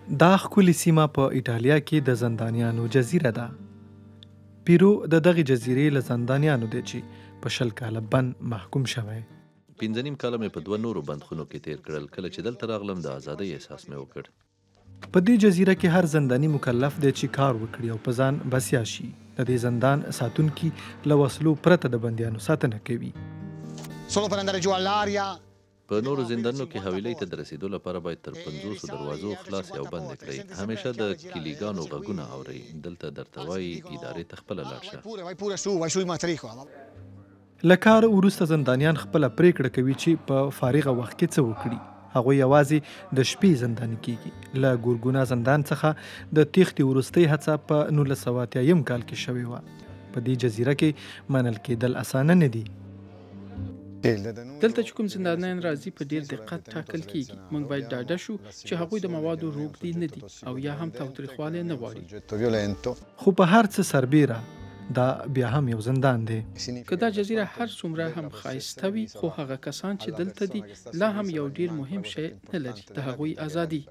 دا ښکلې سیمه په ایټالیا کې د زندانیانو جزیره ده. پیرو د دغې جزیرې له زندانیانو دی چې په 20 کاله بند محکوم شوی. 5.5 کاله مې په 2 نورو بندخونو کې تېر کړل. کله چې دلته راغلم، د ازادۍ احساس مې وکړ. په دې جزیره کې هر زنداني مکلف دی چې کار وکړي او په ځان بسیا شي. د دې زندان ساتونکي له وسلو پرته د بندیانو ساتنه کوي. په نورو زندانونو کې حویلۍ ته د رسېدو لپاره باید تر 50 دروازو خلاصې او بندې کړئ. همیشه د کلیګانو غږونه اورئ. دلته درته وایي ادارې ته خپله لاړ شه. له کار وروسته زندانیان خپله پرېکړه کوي چې په فارغه وخت کې څه وکړي. هغوی یوازې د شپې زنداني کیږي. له ګورګونا زندان څخه د تېښتې وروستۍ هڅه په 1980 کال کې شوې وه. په دې جزیره کې منل کېدل اسانه نه دي. دلته چې کوم زندانیان راځي، په ډیر دقت ټاکل کیږي. موږ باید ډاډه شو چې هغوی د موادو روږدي نه دي او یا هم تاوتریخوالی نه غواړي. خو په هر څه سربیره دا بیا هم یو زندان دی. که دا جزیره هر څومره هم ښایسته وي، خو هغه کسان چې دلته دي لا هم یو ډیر مهم شی نه لري، د هغوی ازادي.